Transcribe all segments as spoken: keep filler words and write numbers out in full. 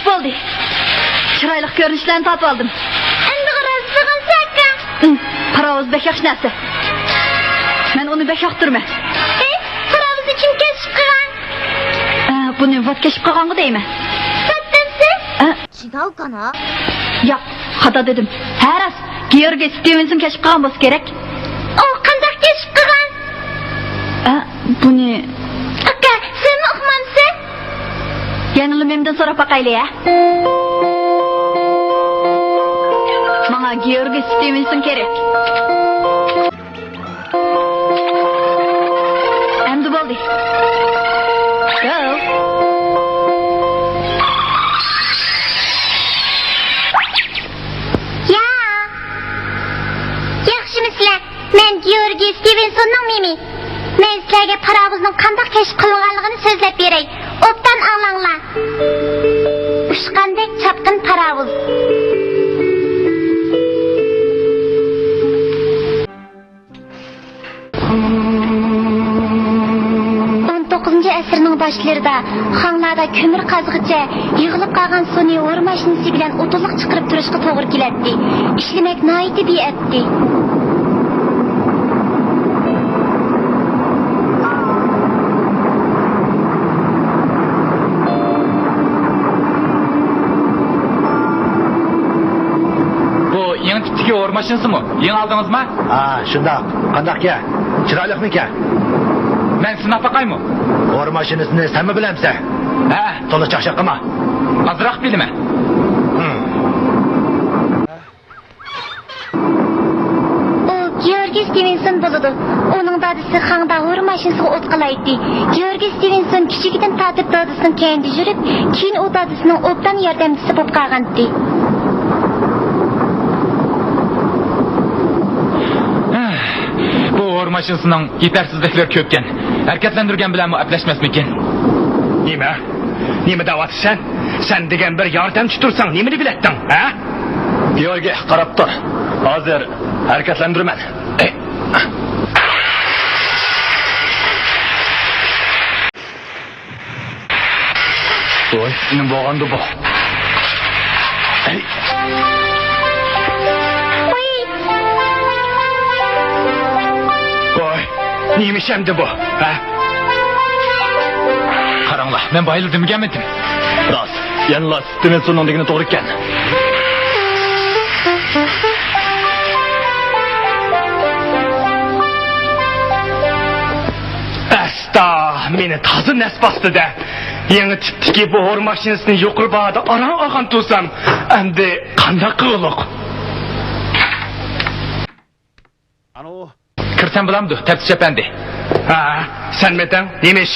بولدى. چىرايلىق كۆرۈنۈشلەرنى تارتىۋالدىم. ئەمدىغۇ راستلىقىڭ ئاكا. ئىم، پاراۋۇز بەك ياخشى نەرسە. مەن ئۇنى بەك ياقتۇرىمەن. ئى، پاراۋۇزنى كىم كەشىپ قىلغان؟ ئە، بۇنى ۋات كەشىپ قىلغانغۇ دەيمەن. ۋات دەمسىز؟ ئە. چىداۋ كانا. ياق، خاتا دېدىم. ھە، راست. گېئورگىي ستىۋېنسون كەشىپ قىلغان بولسا كېرەك. ئۇ قانداق كەشىپ قىلغان؟ ئە، بۇنى. ئاكا، سەنمۇ ئۇقمامسەن؟ يەنىلا مېمدىن سوراپ باقايلى، ھە؟ ماڭا گېئورگىي ستىۋېنسون كېرەك. ئەمدى بولدى. گو. يا. ياخشىمۇسىلەر؟ مەن گېئورگىي ستىۋېنسوننىڭ مېمى. مەن سىلەرگە پاراۋۇزنىڭ قانداق كەشىپ قىلىنغانلىقىنى سۆزلەپ بېرەي. ئوبدان ئاڭلاڭلار. ئۇچقاندەك چاپقىن پاراۋۇز. ئون توققۇزىنچى ئەسىرنىڭ باشلىرىدا خاڭلادا كۆمۈر قازغىچە يىغىلىپ قالغان سۇنى ھور ماشىنىسى بىلەن ئوتۇنلۇق چىقىرىپ تۇرۇشقا توغرا كېلەتتى. ئىشلىمەك ناھايىتى بىئەپتى. بۇ يېڭى تىپتىكى ھور ماشىنىسىمۇ؟ يېڭى ئالدىڭىزما؟ ھا، شۇنداق. قانداقكەن؟ چىرايلىقمىكەن؟ مەن سىناپ باقايمۇ؟ ھور ماشىنىسىنى سەنمۇ بىلەمسەن؟ ھە. تولا چاقچاق قىلما. ئازراق بىلىمەن. ھىم. ئۇ گېئورگىي ستىۋېنسون بولىدۇ. ئۇنىڭ دادىسى خاڭدا ھور ماشىنىسىغا ئوت قالايتتى. گېئورگىي ستىۋېنسون كىچىكىدىن تارتىپ دادىسىنىڭ كەينىدە يۈرۈپ، كېيىن ئۇ دادىسىنىڭ ئوبدان ياردەمچىسى بولۇپ قالغانىدى. بۇ ھور ماشىنىسىنىڭ يېتەرسىزلىكلىرى كۆپكەن. ھەرىكەتلەندۈرگەن بىلەنمۇ ئەپلەشمەسمىكىن؟ نېمە؟ نېمە دەۋاتىسەن؟ سەن دېگەن بىر ياردەمچى تۇرساڭ نېمىنى بىلەتتىڭ، ھە؟ گېئورگىي، قاراپ تۇر. ھازىر ھەرىكەتلەندۈرىمەن. ۋوي، نېمە بولغاندۇ بۇ؟ ۋوي، نېمە ئىش ئەمدى بۇ، ھە؟ قاراڭلار، مەن بايىلا دېمىگەنمىدىم؟ راست، يەنىلا ستىۋېنسوننىڭ دېگىنى توغرا ئىكەن. ئەستا، مېنى تازا نەس باستى-دە. يېڭى تىپتىكى بۇ ھور ماشىنىسىنى يۇقىرى باھادا ئاران ئالغان تۇرسام، ئەمدى قانداق قىلغۇلۇق؟ ئانۇ. كىرسەم بولامدۇ، تەپتىش ئەپەندى؟ ھە، سەنمىدىڭ؟ نېمە ئىش؟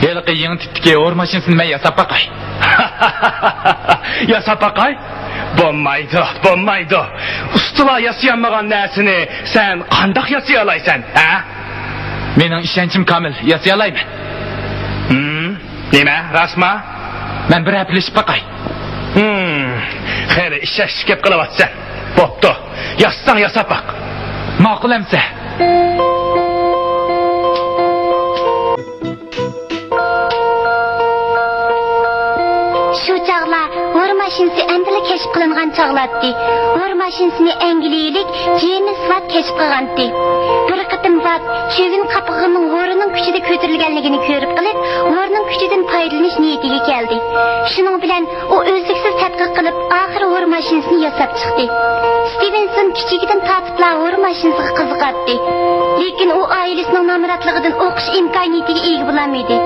ھېلىقى يېڭى تىپتىكى ھور ماشىنىسىنى مەن ياساپ باقاي. ياساپ باقاي؟ بولمايدۇ، بولمايدۇ. ئۇستىلار ياسىيالمىغان نەرسىنى سەن قانداق ياسىيالايسەن، ھە؟ مېنىڭ ئىشەنچىم كامىل، ياسىيالايمەن. ھىم، نېمە، راستما؟ مەن بىر ھەپىلىشىپ باقاي. ھىم، خېلى ئىشەنچلىك گەپ قىلىۋاتىسەن. بوپتۇ، ياسىساڭ ياساپ باق. ماقۇل ئەمسە. شۇ چاغلار ھور ماشىنىسى ئەمدىلا كەشىپ قىلىنغان چاغلاتتى. ھور ماشىنىسىنى ئەنگلىيىلىك جېيمس ۋات كەشىپ قىلغانتى. بىر قېتىم ۋات چۆگۈن قاپىقىنىڭ ھورىنىڭ كۈچىدە كۆتۈرۈلگەنلىكىنى كۆرۈپ قېلىپ، ھورنىڭ كۈچىدىن پايدىلىنىش نىيىتىگە كەلدى. شۇنىڭ بىلەن ئۇ ئۈزلۈكسىز تەتقىق قىلىپ، ئاخىرى ھور ماشىنىسىنى ياساپ چىقتى. ستىۋېنسون كىچىكىدىن تارتىپلا ھور ماشىنىسىغا قىزىقاتتى. لېكىن ئۇ ئائىلىسىنىڭ نامراتلىقىدىن ئوقۇش ئىمكانىيىتىگە ئىگە بولالمىدى.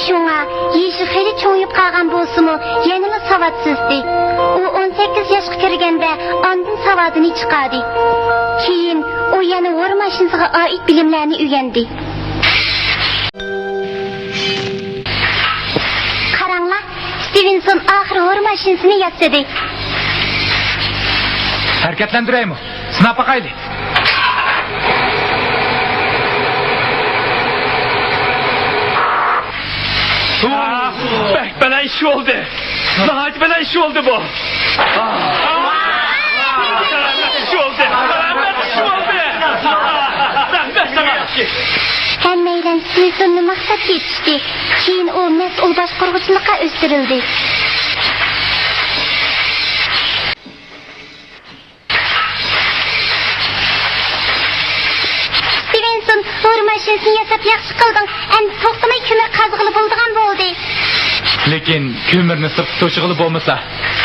شۇڭا يېشى خېلى چوڭىيىپ قالغان بولسىمۇ، يەنىلا ساۋاتسىزدى. ئۇ ئون سەككىز ياشقا كىرگەندە ئاندىن ساۋادىنى چىقاردى. كېيىن ئۇ يەنە ھور ماشىنىسىغا ئائىت بىلىملەرنى ئۆگەندى. قاراڭلار، ستىۋېنسون ئاخىرى ھور ماشىنىسىنى ياسىدى. ھەرىكەتلەندۈرەيمۇ؟ سىناپ باقايلى. بەك بەلەن ئىش بولدى. ناھايىتى بەلەن ئىش بولدى بۇ. بەلەن ئىش بولدى. بەلەن ئىش بولدى. رەھمەت ساڭا. ھەممەيلەن ستىۋېنسوننى ماختاپ كېتىشتى. كېيىن ئۇ مەسئۇل باشقۇرغۇچىلىققا ئۆستۈرۈلدى. ستىۋېنسون، ھور ماشىنىسىنى ياساپ ياخشى قىلدىڭ. ئەمدى توختىماي كۆمۈر قازغىلى بولىدىغان بولدى. لېكىن كۆمۈرنى سىرتقا توشۇغىلى بولمىسا،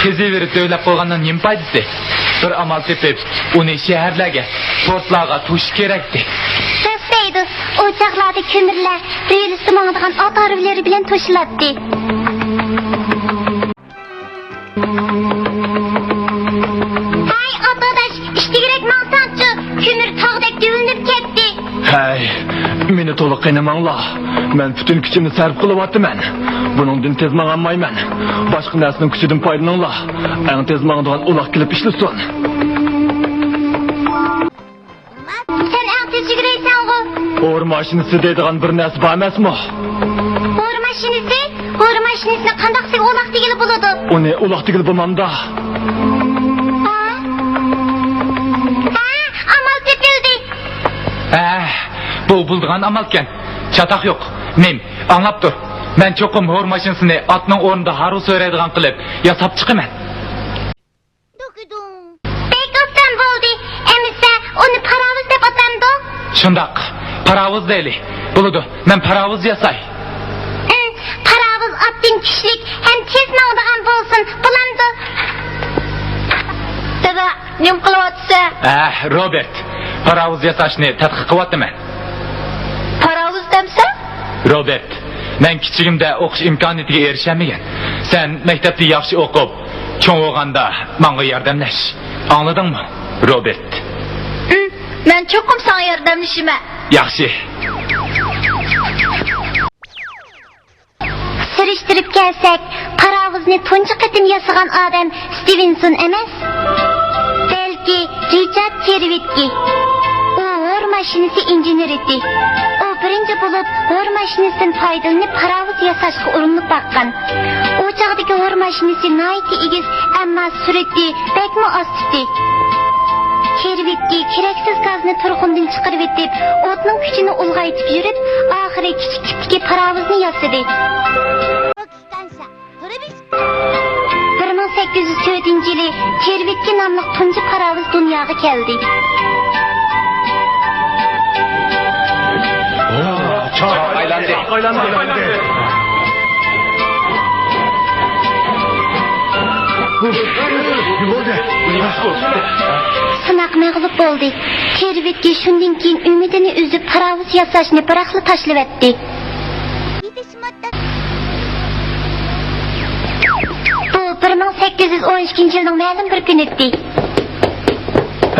قېزىۋېرىپ تۆۋلەپ قويغاننىڭ نېمە پايدىسى؟ بىر ئامال تېپىپ، ئۇنى شەھەرلەرگە، پورتلارغا توشۇش كېرەكتى. راست دەيدۇ، ئۇ چاغلاردا كۆمۈرلەر رېلىستا ماڭىدىغان ئات ھارۋىلىرى بىلەن توشۇلاتتى. ھەي، ئات ئاداش، ئىشتىگىرەك ماڭساڭچۇ، كۆمۈر تاغدەك دۆۋىلىنىپ كەتتى. ھەي، مېنى تولا قىينىماڭلار. مەن پۈتۈن كۈچۈمنى سەرپ قىلىۋاتىمەن. بۇنىڭدىن تېز ماڭالمايمەن. باشقا نەرسىنىڭ كۈچىدىن پايدىلىنىڭلار. ئەڭ تېز ماڭىدىغان ئۇلاغ كېلىپ ئىشلىسۇن. سەن ئەڭ تېز يۈگۈرەيسەنغۇ؟ ھور ماشىنىسى دەيدىغان بىر نەرسە بار ئەمەسمۇ؟ ھور ماشىنىسى؟ ھور ماشىنىسىنى قانداق سىز ئۇلاق دېگىلى بولىدۇ؟ ئۇنى ئۇلاق دېگىلى بولمامدا؟ ھە؟ ھە، ئامال تېپىلدى. ھە، بۇ بولىدىغان ئامالكەن. چاتاق يوق. مىم، ئاڭلاپ تۇر. مەن چوقۇم ھور ماشىنىسىنى ئاتنىڭ ئورنىدا ھارۋا سۆرەيدىغان قىلىپ ياساپ چىقىمەن. بەك ئوبدان بولدى. ئەمىسە، ئۇنى پاراۋۇز دەپ ئاتامدۇ؟ شۇنداق. پاراۋۇز دەيلى. بولىدۇ. مەن پاراۋۇز ياساي. ئىم، پاراۋۇز ئاتتىن كۈچلۈك ھەم تېز ماڭىدىغان بولسۇن. بولامدۇ؟ دادا، نېمە قىلىۋاتىسەن؟ ئەھ، روبېرت. پاراۋۇز ياساشنى تەتقىق قىلىۋاتىمەن. پاراۋۇز دەمسەن؟ روبېرت، مەن كىچىكىمدە ئوقۇش ئىمكانىيىتىگە ئېرىشەلمىگەن. سەن مەكتەپتە ياخشى ئوقۇپ، چوڭ بولغاندا ماڭا ياردەملەش. ئاڭلىدىڭمۇ، روبېرت؟ ئىم، مەن چوقۇم ساڭا ياردەملىشىمەن. ياخشى. سۈرۈشتۈرۈپ كەلسەك، پاراۋۇزنى تۇنجى قېتىم ياسىغان ئادەم ستىۋېنسون ئەمەس، بەلكى رىچارد كىرۋىتكى. ئۇ ھور ماشىنىسى ئىنژېنېرى ئىدى. ئۇ بىرىنچى بولۇپ ھور ماشىنىسىدىن پايدىلىنىپ پاراۋۇز ياساشقا ئۇرۇنۇپ باققان. ئۇ چاغدىكى ھور ماشىنىسى ناھايىتى ئېگىز، ئەمما سۈرئىتى بەكمۇ ئاستىتى. كىرۋىتكى كېرەكسىز گازنى تۇرخۇندىن چىقىرىۋېتىپ، ئوتنىڭ كۈچىنى ئۇلغايتىپ يۈرۈپ، ئاخىرى كىچىك تىپتىكى پاراۋۇزنى ياسىدى. بىر مىڭ سەككىز يۈز تۆتىنچى يىلى كىرۋىتكى ناملىق تۇنجى پاراۋۇز دۇنياغا كەلدى. ئايلاندى. سىناق مەغلۇپ بولدى. كىرۋىتكى شۇندىن كېيىن ئۈمىدىنى ئۈزۈپ، پاراۋۇز ياساشنى بىراقلا تاشلىۋەتتى. بۇ بىر مىڭ سەككىز يۈز ئون ئىككىنچى يىلنىڭ مەلۇم بىر كۈنى ئىدى.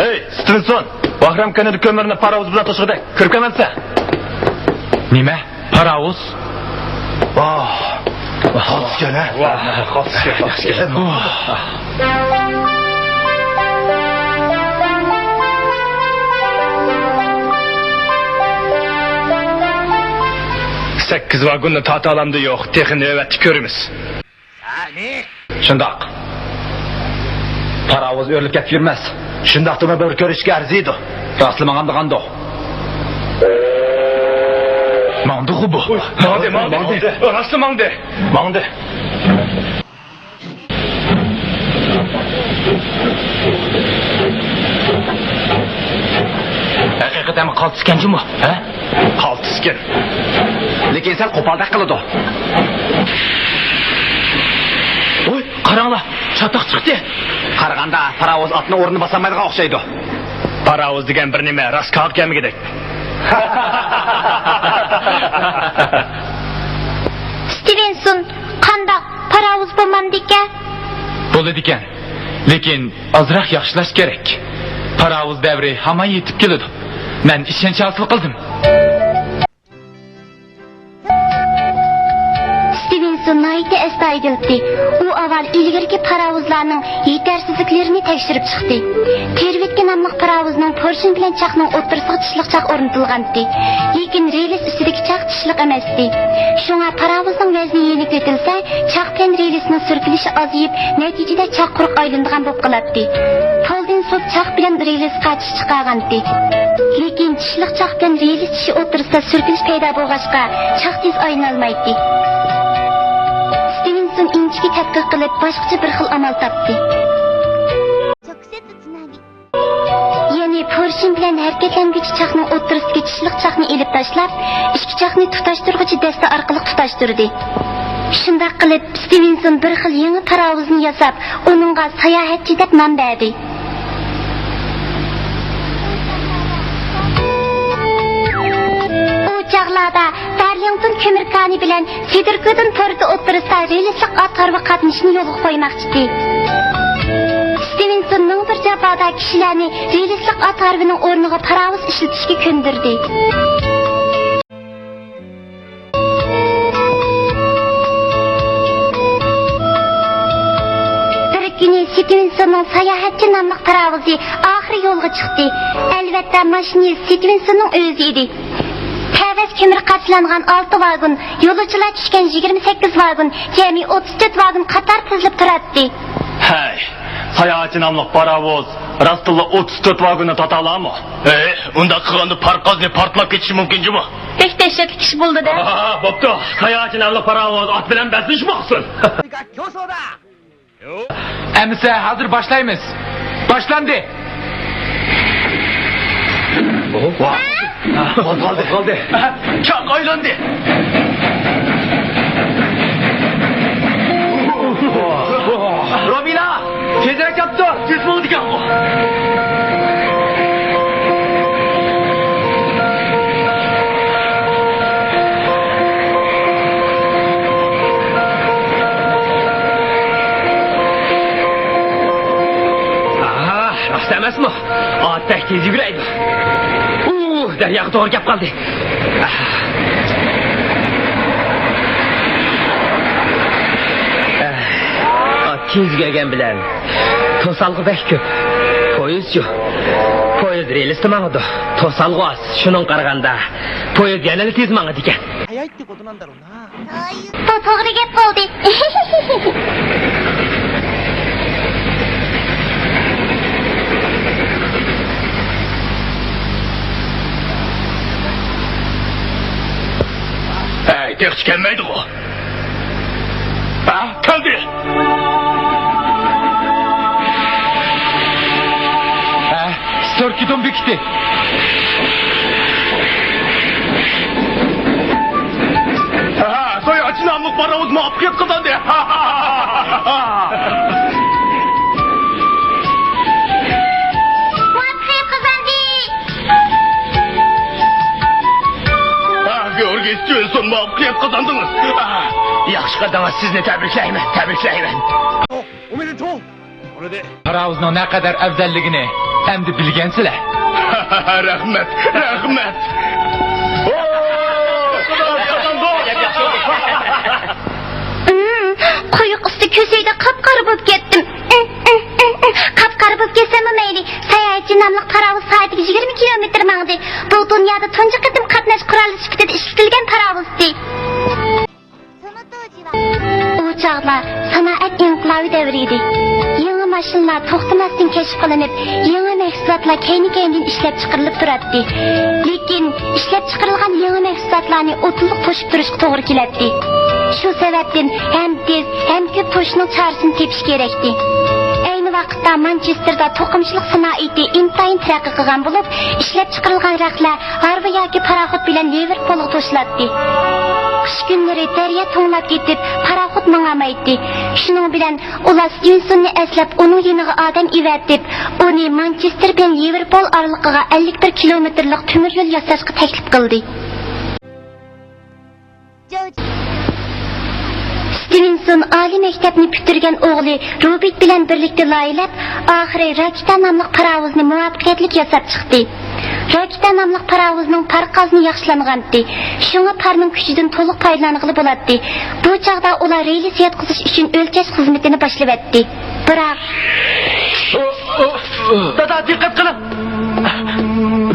ھەي، ستىۋېنسون! باھرام كەنتىدە كۆمۈرنى پاراۋۇز بىلەن توشۇغۇدەك كۆرۈپ كەلمەمسەن؟ نېمە؟ پاراۋۇز؟ ۋاھ! خاس ئىكەن، ھە؟ ۋاھ، خاس ئىكەن، خاس ئىكەن. ۋاھ. سەككىز ۋاگوننى تارتالامدۇ يوق، تېخى نۆۋەتتە كۆرىمىز. شۇنداق. پاراۋۇز ئۆرۈلۈپ كەتكۈ يۈرمەس. شۇنداقتىمۇ بىر كۆرۈشكە ئەرزىيدۇ. راستلا ماڭامدىغاندۇ؟ ماڭدىغۇ بۇ. ماڭدى، ماڭدى، ماڭدى. راستلا ماڭدى. ماڭدى. ھەقىقەتەن قالتىسكەن جۇمۇ، ھە؟ قالتىسكەن. لېكىن سەل قوپالدەك قىلىدۇ. ۋوي، قاراڭلار، چاتاق چىقتى. قارىغاندا پاراۋۇز ئاتنىڭ ئورنىنى باسالمايدىغان ئوخشايدۇ. پاراۋۇز دېگەن بىر نېمە، راست كاغا كەلمىگۈدەك. ستىۋېنسون، قانداق؟ پاراۋۇز بولمامدىكەن؟ بولىدىكەن. لېكىن ئازراق ياخشىلاش كېرەك. پاراۋۇز دەۋرى ھامان يېتىپ كېلىدۇ. مەن ئىشەنچ ھاسىل قىلدىم. ستىۋېنسون ناھايىتى ئەستايىدىل ئىدى. ئۇ ئاۋۋال ئىلگىرىكى پاراۋۇزلارنىڭ يېتەرسىزلىكلىرىنى تەكشۈرۈپ چىقتى. كىرۋىتكى ناملىق پاراۋۇزنىڭ پورشىن بىلەن چاقنىڭ ئوتتۇرىسىغا چىشلىق چاق ئورنىتىلغانىدى. لېكىن رېلىس ئۈستىدىكى چاق چىشلىق ئەمەستى. شۇڭا پاراۋۇزنىڭ ۋەزنى يېنىك ئېتىلسە، چاق بىلەن رېلىسنىڭ سۈركىلىشى ئازىيىپ، نەتىجىدە چاق قۇرۇق ئايلىنىدىغان بولۇپ قالاتتى. پولدىن سوت چاق بىلەن رېلىسقا چىش چىقارغانتى. لېكىن چىشلىق چاق بىلەن رېلىس چىشى ئوتتۇرىسىدا سۈركىلىش پەيدا بولغاچقا، چاق تېز ئايلىنالمايتتى. ستېۋېنسون ئىنچىكە تەتقىق قىلىپ، باشقىچە بىر خىل ئامال تاپتى. يەنى پورشىن بىلەن ھەرىكەتلەنگۈچى چاقنىڭ ئوتتۇرىسىدىكى چىشلىق چاقنى ئېلىپ تاشلاپ، ئىككى چاقنى تۇتاشتۇرغۇچى دەستە ئارقىلىق تۇتاشتۇردى. شۇنداق قىلىپ، ستېۋېنسون بىر خىل يېڭى پاراۋۇزنى ياساپ، ئۇنىڭغا ساياھەتچى دەپ نام بەردى. ئۇ چاغلاردا دارلىڭتون كۆمۈر كانى بىلەن سېدركودون پورتى ئوتتۇرىسىدا رېلىسلىق ئات ھارۋا قاتنىشىنى يولغا قويماقچىدى. ستېۋېنسون مىڭ بىر جاپادا كىشىلەرنى رېلىسلىق ئات ھارۋىنىڭ ئورنىغا پاراۋۇز ئىشلىتىشكە كۆندۈردى. بىر كۈنى ستېۋېنسوننىڭ ساياھەتچى ناملىق پاراۋۇزى ئاخىرى يولغا چىقتى. ئەلۋەتتە، ماشىنىست ستېۋېنسوننىڭ ئۆزى ئىدى. تەۋەس كۆمۈر قاچىلانغان ئالتە ۋاگون، يولۇچىلار چۈشكەن يىگىرمە سەككىز ۋاگون، جەمئىي ئوتتۇز تۆت ۋاگون قاتار تىزىلىپ تۇراتتى. ھەي، ساياھەتچى ناملىق پاراۋۇز راستتىنلا ئوتتۇز تۆت ۋاگوننى تارتالامۇ؟ ھەي، ئۇنداق قىلغاندا پارقازنى پارتلاپ كېتىشى مۇمكىن جۇمۇ. بەك دەھشەتلىك ئىش بولدى-دە. ئاھا، بوپتۇ. ساياھەتچى ناملىق پاراۋۇز ئات بىلەن بەسلىشىپ باقسۇن. ئەمىسە، ھازىر باشلايمىز. باشلاندى. قوزغالدى، قوزغالدى. چاق ئايلاندى. رومىلا، تېزرەك چاپتۇر. تېز بولىدىكەنغۇ. ئاھ، راست ئەمەسمۇ؟ ئات بەك تېز يۈگۈرەيدۇ. ئۇ، دەرياغا توغرا كەپ قالدى. ئات تېز يۈگۈرگەن بىلەن توسالغۇ بەك كۆپ. پويىز يوق. پويىز رېلىستا ماڭىدۇ. توسالغۇ ئاز. شۇنىڭغا قارىغاندا پويىز يەنىلا تېز ماڭىدىكەن. بۇ توغرا گەپ بولدى. ھەي، تېخىچە كەلمەيدىغۇ؟ ھە، كەلدى. ھە، سوركىدون بېكىتى. ھە، ساياھەتچى ناملىق پاراۋۇز مۇۋەپپەقىيەت قازاندى. مۇۋەپپەقىيەت قازاندى. ھە، گېئورگىي ستېۋېنسون، مۇۋەپپەقىيەت قازاندىڭىز. ھە، ياخشى قىلدىڭىز، سىزنى تەبرىكلەيمەن، تەبرىكلەيمەن. پاراۋۇزنىڭ نەقەدەر ئەۋزەللىكىنى ئەمدى بىلگەنسىلەر. رەھمەت، رەھمەت. ئۇم، قويۇق ئىسسى كۆسەيدە قاپقارا بولۇپ كەتتىم. ئۇم، ئۇم، ئۇم، ئۇم. قاپقارا بولۇپ كەتسەممۇ مەيلى، ساياھەتچى ناملىق پاراۋۇز سائىتىگە يىگىرمە كىلومېتىر ماڭدى. بۇ دۇنيادا تۇنجى قېتىم قاتناش قورالى سۈپىتىدە ئىشلىتىلگەن پاراۋۇزدى. ئۇ چاغلار سانائەت ئىنقىلابى دەۋرى ئىدى. يېڭى ماشىنىلار توختىماستىن كەشىپ قىلىنىپ، يېڭى مەھسۇلاتلار كەينى-كەينىدىن ئىشلەپ چىقىرىلىپ تۇراتتى. لېكىن ئىشلەپ چىقىرىلغان يېڭى مەھسۇلاتلارنى ئوتتۇرىلىق توشۇپ تۇرۇشقا توغرا كېلەتتى. شۇ سەۋەبتىن ھەم تېز، ھەم كۆپ توشۇشنىڭ چارىسىنى تېپىش كېرەكتى. ئەينى ۋاقىتتا مانچېستېردا توقۇمىچىلىق سانائىتى ئىنتايىن تەرەققىي قىلغان بولۇپ، ئىشلەپ چىقىرىلغان رەختلەر ھارۋا ياكى پاراخوت بىلەن لىۋېرپولغا توشۇلاتتى. قىش كۈنلىرى دەريا توڭلاپ كېتىپ، پاراخوت ماڭالمايتتى. شۇنىڭ بىلەن ئۇلار ستېۋېنسوننى ئەسلەپ، ئۇنىڭ يېنىغا ئادەم ئەۋەتىپ، ئۇنى مانچېستېر بىلەن لىۋېرپول ئارىلىقىغا ئەللىك بىر كىلومېتىرلىق تۆمۈر يول ياساشقا تەكلىپ قىلدى. ستېۋېنسون ئالىي مەكتەپنى پۈتتۈرگەن ئوغلى روبېرت بىلەن بىرلىكتە لايىھەلەپ، ئاخىرى راكېتا ناملىق پاراۋۇزنى مۇۋەپپەقىيەتلىك ياساپ چىقتى. راكېتا ناملىق پاراۋۇزنىڭ پارقازنى ياخشىلانغانتى، شۇڭا پارنىڭ كۈچىدىن تولۇق پايدىلانغىلى بولاتتى. بۇ چاغدا ئۇلار رېلىس ياتقۇزۇش ئۈچۈن ئۆلچەش خىزمىتىنى باشلىۋەتتى. بىراق، دادا، دىققەت قىلىڭ!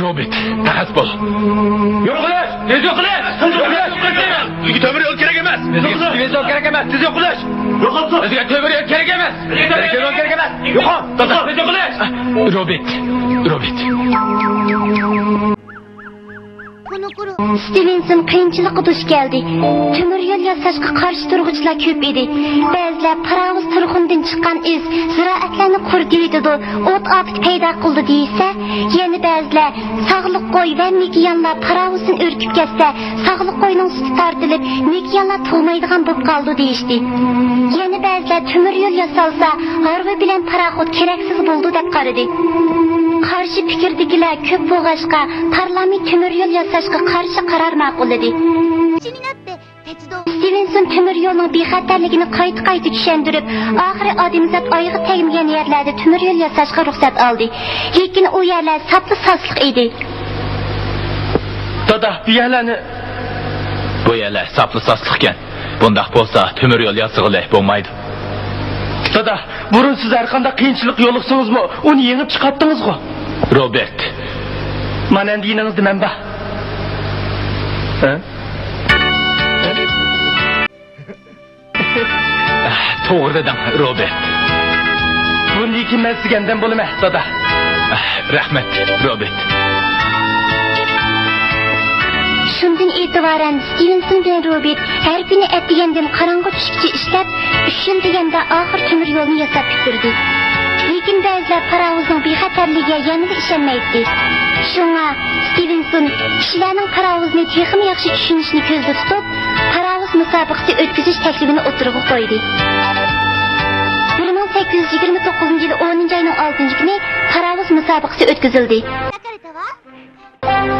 روبېرت، تەخەس بول. يوقىلىش! تېز يوقىلىش! تېز يوقىلىش! بىزگە تۆمۈر يول كېرەك ئەمەس! بىزگە تېز يول كېرەك ئەمەس! تېز يوقىلىش! يوقاپتۇ! بىزگە تۆمۈر يول كېرەك ئەمەس! بىزگە تۆمۈر يول كېرەك ئەمەس! يوقال! تېز يوقىلىش! روبېرت، روبېرت. ستىۋېنسون قىيىنچىلىققا دۇچ كەلدى. تۆمۈر يول ياساشقا قارشى تۇرغۇچىلار كۆپ ئىدى. بەزىلەر پاراۋۇز تۇرخۇنىدىن چىققان ئىس زىرائەتلەرنى قۇرۇتۇۋېتىدۇ، ئوت ئاپىتى پەيدا قىلىدۇ دېيىشسە، يەنە بەزىلەر ساغلىق قوي ۋە مېكىيانلار پاراۋۇزدىن ئۈركۈپ كەتسە، ساغلىق قوينىڭ سۈتى تارتىلىپ، مېكىيانلار تۇغمايدىغان بولۇپ قالىدۇ دېيىشتى. يەنە بەزىلەر تۆمۈر يول ياسالسا، ھارۋا بىلەن پاراخوت كېرەكسىز بولىدۇ دەپ قارىدى. قارشى پىكىردىكىلەر كۆپ بولغاچقا، پارلامېنت تۆمۈر يول ياساشقا قارشى قارار ماقۇللىدى. ستىۋېنسون تۆمۈر يولنىڭ بىخەتەرلىكىنى قايتا-قايتا چۈشەندۈرۈپ، ئاخىرى ئادەمزات ئايىغى تەگمىگەن يەرلەردە تۆمۈر يول ياساشقا رۇخسەت ئالدى. لېكىن ئۇ يەرلەر ساپلا ساسلىق ئىدى. دادا، بۇ يەرلەرنى. بۇ يەرلەر ساپلا ساسلىقكەن. بۇنداق بولسا، تۆمۈر يول ياسىغىلى بولمايدۇ. دادا، بۇرۇن سىز ھەرقانداق قىيىنچىلىق يولۇقسىڭىزمۇ، ئۇنى يېڭىپ چىقاتتىڭىزغۇ؟ روبېرت. مانا ئەمدى يېنىڭىزدا مەن بار. ھە؟ توغرا دېدىڭ، روبېرت. بۇندىن كېيىن مەن سىزگە ياردەم بولىمەن، دادا. رەھمەت، روبېرت. شۇندىن ئېتىبارەن ستىۋېنسون بىلەن روبېرت ھەر كۈنى ئەتىگەندىن قاراڭغۇ چۈشكىچە ئىشلەپ، ئۈچ يىل دېگەندە ئاخىر تۆمۈر يولنى ياساپ پۈتتۈردى. لېكىن بەزىلەر پاراۋۇزنىڭ بىخەتەرلىكىگە يەنىلا ئىشەنمەيتتى. شۇڭا ستىۋېنسون كىشىلەرنىڭ پاراۋۇزنى تېخىمۇ ياخشى چۈشىنىشىنى كۆزدە تۇتۇپ، پاراۋۇز مۇسابىقىسى ئۆتكۈزۈش تەكلىپىنى ئوتتۇرىغا قويدى. بىر مىڭ سەككىز يۈز يىگىرمە توققۇزىنچى يىلى ئونىنچى ئاينىڭ ئالتىنچى كۈنى پاراۋۇز مۇسابىقىسى ئۆتكۈزۈلدى.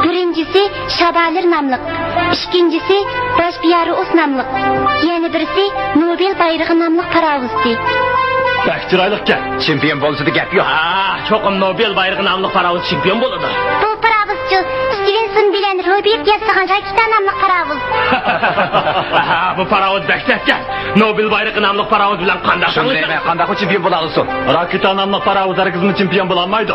بىرىنچىسى شابالېر ناملىق، ئىككىنچىسى باش بىيارۇئۇس ناملىق، يەنە بىرسى نوبېل بايرىقى ناملىق پاراۋۇزتى. بەك چىرايلىقكەن. چېمپىيون بولسىدە گەپ يوق. ھا، چوقۇم نوبېل بايرىقى ناملىق پاراۋۇز چېمپىيون بولىدۇ. بۇ پاراۋۇزچۇ ستىۋېنسون بىلەن روبېرت ياسىغان راكېتا ناملىق پاراۋۇز. ھا، بۇ پاراۋۇز بەك سەتكەن. نوبېل بايرىقى ناملىق پاراۋۇز بىلەن قانداق شۇنى دەيمەن، قانداقمۇ چېمپىيون بولالايدۇ؟ راكېتا ناملىق پاراۋۇز ھەرگىزمۇ چېمپىيون بولالمايدۇ.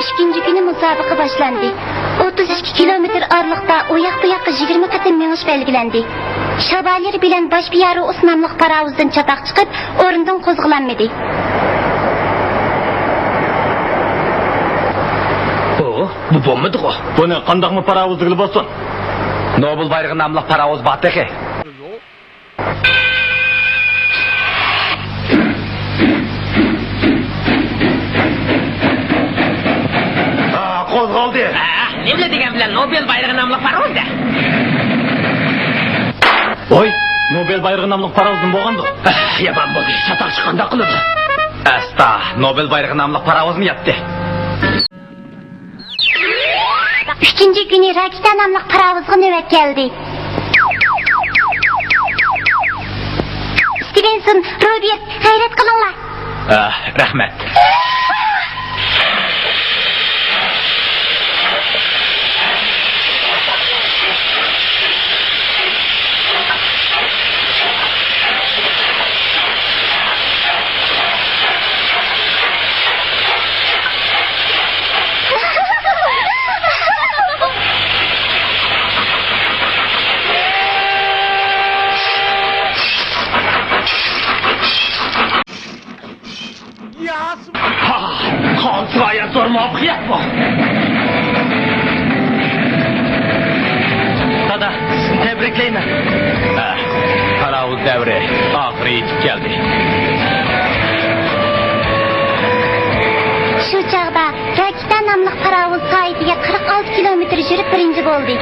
ئىككىنچى كۈنى مۇسابىقە باشلاندى. ئوتتۇز ئىككى كىلومېتىر ئارىلىقتا ئۇ ياق بۇ ياققا يىگىرمە قېتىم مېڭىش بەلگىلەندى. شابالېر بىلەن باش بىيارۇئۇس ناملىق پاراۋۇزدىن چاتاق چىقىپ، ئورنىدىن قوزغىلالمىدى. ئوھ، بۇ بولمىدىغۇ. بۇنى قانداقمۇ پاراۋۇز دېگىلى بولسۇن؟ نوبېل بايرىقى ناملىق پاراۋۇز بار تېخى. ھا، قوزغالدى. ھە، نېمىلا دېگەن بىلەن نوبېل بايرىقى ناملىق پاراۋۇز دە. ۋوي، نوبېل بايرىقى ناملىق پاراۋۇز نېمە بولغاندۇ؟ ئەھ، يامان بولدى. چاتاقچى قانداق قىلىدۇ؟ ئەستا، نوبېل بايرىقى ناملىق پاراۋۇزمۇ ياتتى. ئۈچىنچى كۈنى راكېتا ناملىق پاراۋۇزغا نۆۋەت كەلدى. ستىۋېنسون، روبېرت، غەيرەت قىلىڭلار! ئاھ، رەھمەت. ھا، قالتىس غايەت زور مۇۋەپپەقىيەت بۇ. دادا، سىزنى تەبرىكلەيمەن. ھە، پاراۋۇز دەۋرى ئاخىرى يېتىپ كەلدى. شۇ چاغدا راكېتا ناملىق پاراۋۇز سائىتىگە قىرىق ئالتە كىلومېتىر يۈرۈپ بىرىنچى بولدى.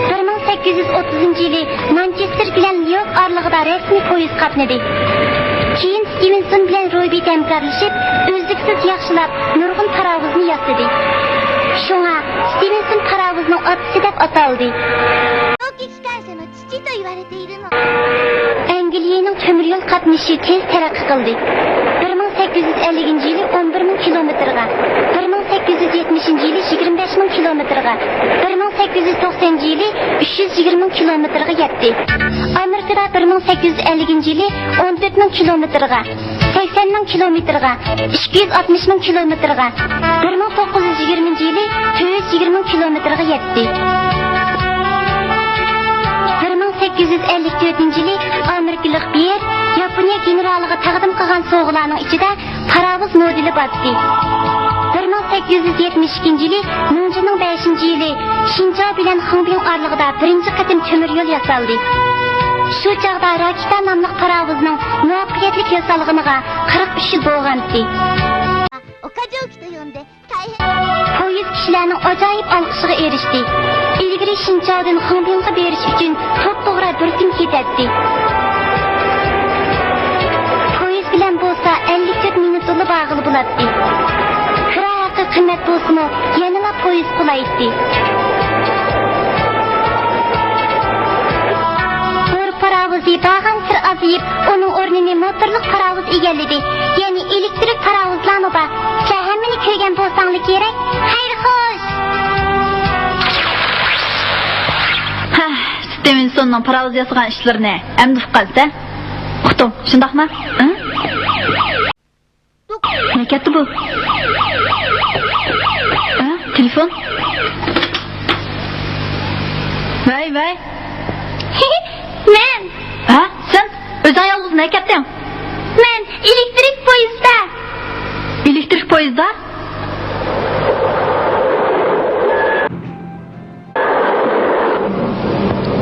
بىر مىڭ سەككىز يۈز ئوتتۇزىنچى يىلى مانچېستېر بىلەن ليوك ئارىلىقىدا رەسمىي پويىز قاتنىدى. كېيىن ستىۋېنسون بىلەن روبېرت ھەمكارلىشىپ، ئۈزلۈكسىز ياخشىلاپ، نۇرغۇن پاراۋۇزنى ياسىدى. شۇڭا ستىۋېنسون پاراۋۇزنىڭ ئاتىسى دەپ ئاتالدى. ئەنگلىيەنىڭ تۆمۈر يول قاتنىشى تېز تەرەققىي قىلدى. بىر مىڭ سەككىز يۈز ئەللىكىنچى يىلى ئون بىر مىڭ كىلومېتىرغا، بىر مىڭ سەككىز يۈز يەتمىشىنچى يىلى يىگىرمە بەش مىڭ كىلومېتىرغا كىلومېتىرغا، بىر مىڭ سەككىز يۈز توقسىنىنچى يىلى ئۈچ يۈز يىگىرمە مىڭ كىلومېتىرغا يەتتى. ئامېرىكىدا بىر مىڭ سەككىز يۈز ئەللىكىنچى يىلى ئون تۆت مىڭ كىلومېتىرغا، سەكسەن مىڭ كىلومېتىرغا، ئىككى يۈز ئاتمىش مىڭ كىلومېتىرغا، بىر مىڭ توققۇز يۈز يىگىرمىنچى يىلى تۆت يۈز يىگىرمە مىڭ كىلومېتىرغا يەتتى. بىر مىڭ سەككىز يۈز ئەللىك تۆتىنچى يىلى ئامېرىكىلىق بېيېر ياپونىيە گېنېرالىغا تەقدىم قىلغان سوۋغىلارنىڭ ئىچىدە پاراۋۇز مودېلى بارتتى. بىر مىڭ سەككىز يۈز يەتمىش ئىككىنچى يىلى نىڭجىنىڭ بەشىنچى يىلى شىنجاۋ بىلەن خېڭبىڭ ئارىلىقىدا بىرىنچى قېتىم تۆمۈر يول ياسالدى. شۇ چاغدا راكېتا ناملىق پاراۋۇزنىڭ مۇۋەپپەقىيەتلىك ياسالغىنىغا قىرىق ئۈچ يىل بولغانتى. پويىز كىشىلەرنىڭ ئاجايىپ ئالقىشىغا ئېرىشتى. ئىلگىرى شىنچاۋدىن خېڭبىڭغا بېرىش ئۈچۈن توپتوغرا بىر كۈن كېتەتتى. پويىز بىلەن بولسا ئەللىك تۆت مىنۇتتىلا بارغىلى بولاتتى. كىرا ھەققى قىممەت بولسىمۇ، يەنىلا پويىز قولايتتى. بور پاراۋۇزى بارغانسېرى ئازىيىپ، ئۇنىڭ ئورنىنى موتورلۇق پاراۋۇز ئىگىلىدى. يەنى ئېلېكتىرىك پاراۋۇزلارمۇ بار. سىلەر ھەممىنى كۆرگەن بولساڭلار كېرەك. خەير خوش! ھە، ستېۋېنسوننىڭ پاراۋۇز ياسىغان ئىشلىرىنى ئەمدى ئۇققانسەن. ئۇقتۇڭ، شۇنداقمۇ؟ ھە؟ نەگە كەتتى بۇ؟ ھە؟ تېلېفون؟ ۋەي، ۋەي. مەن. ھە؟ سەن؟ ئۆزۈڭ يالغۇز نەگە كەتتىڭ؟ مەن ئېلېكتىرىك پويىزدا. ئېلېكتىرىك پويىزدا؟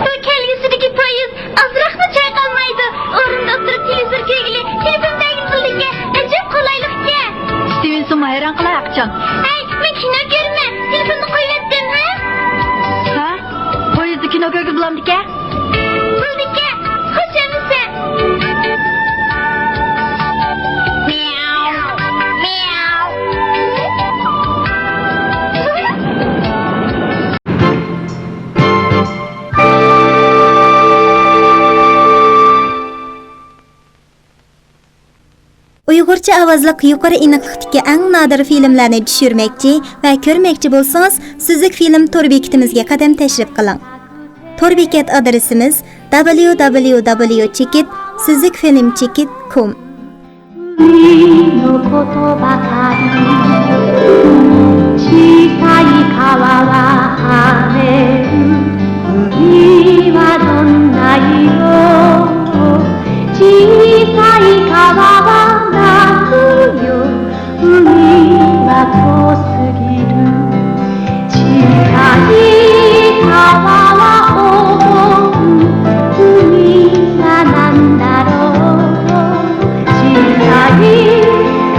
بۇ كەلگۈسىدىكى پويىز ئازراقمۇ چايقالمايدۇ. ئورۇندا ئولتۇرۇپ تېلېۋىزور كۆرگىلى تېلېفون بەرگىلى بولىدىكەن. ئەجەب قولايلىق ئىكەن. ستېۋېنسونمۇ ھەيران قالاي ھەقىچان. ھەي، مەن كىنو كۆرىمەن. تېلېفوننى قويۇۋەتتىم، ھە؟ ھە؟ پويىزدا كىنو كۆرگىلى بولامدىكەن؟ بولىدىكەن. خوش ئەمىسە. مياۋ، مياۋ. ئۇيغۇرچە ئاۋازلىق يۇقىرى ئېنىقلىقتىكى ئەڭ نادىر فىلىملەرنى چۈشۈرمەكچى ۋە كۆرمەكچى بولسىڭىز، سۈزۈك فىلىم تور بېكىتىمىزگە قەدەم تەشرىپ قىلىڭ. تور بېكەت ئادرېسىمىز: دابليۇ دابليۇ دابليۇ چېكىت سۈزۈك فىلىم چېكىت كوم. 海のことばかり。小さい川は跳ねる。海はどんな色？小さい川は泣くよ。海は遠すぎる。小さい川は思う。海は何だろう。 小さい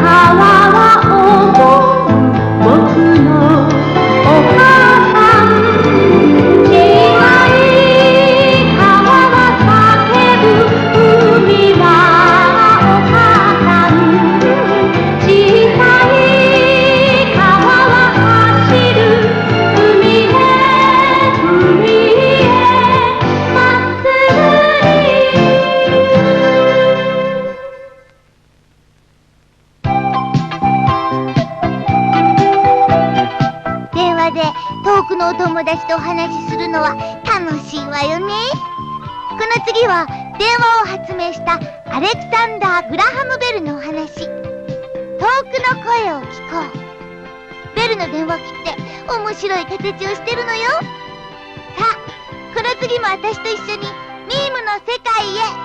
川は思う僕のお母さん。小さい川は叫ぶ海はお母さん。小さい川は走る海へ海へまっすぐに。 電話で遠くのお友達とお話しするのは楽しいわよね。この次は電話を発明したアレクサンダー・グラハム・ベルのお話。遠くの声を聞こう。ベルの電話機って面白い形をしてるのよ。さあ、この次も私と一緒にミームの世界へ。